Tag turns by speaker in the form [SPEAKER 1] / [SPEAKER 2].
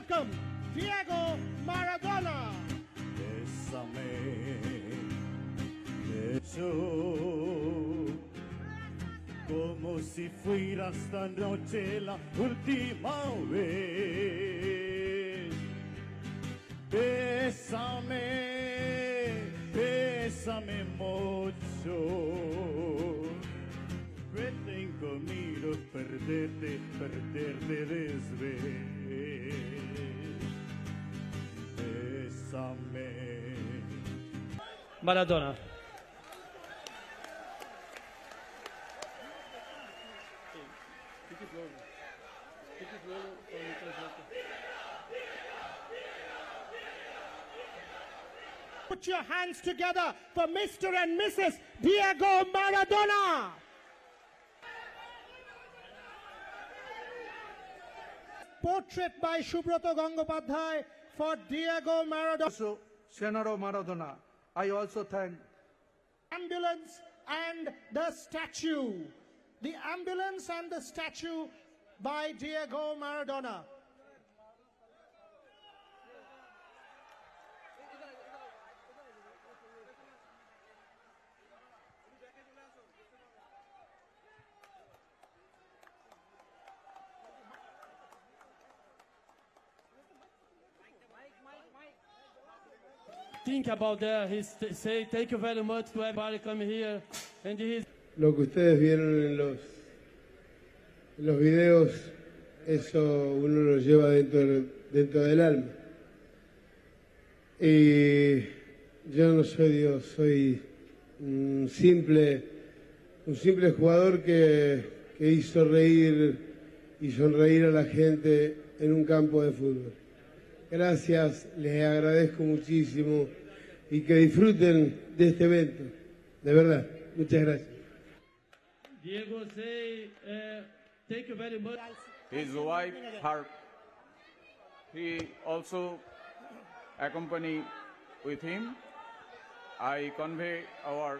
[SPEAKER 1] welcome Diego Maradona.
[SPEAKER 2] Bésame, beso, como si fuera esta noche la última vez. Bésame, bésame mucho. Que tengo miedo perderte, perderte después. Bésame.
[SPEAKER 3] Maradona.
[SPEAKER 1] Put your hands together for Mr. and Mrs. Diego Maradona. Portrait by Shubroto Gangopadhyay for Diego Maradona.
[SPEAKER 4] Also, Senoro Maradona. I also thank
[SPEAKER 1] Ambulance and the statue. The ambulance and the statue by Diego Maradona.
[SPEAKER 3] Think about that. He say thank you very much to everybody coming here. And he's
[SPEAKER 5] Lo que ustedes vieron en los videos, eso uno lo lleva dentro del alma. Y yo no soy Dios, soy un simple jugador que hizo reír y sonreír a la gente en un campo de fútbol. Gracias, les agradezco muchísimo y que disfruten de este evento. De verdad, muchas gracias.
[SPEAKER 3] Diego say thank you very much.
[SPEAKER 6] His wife, her, he also accompany with him. I convey our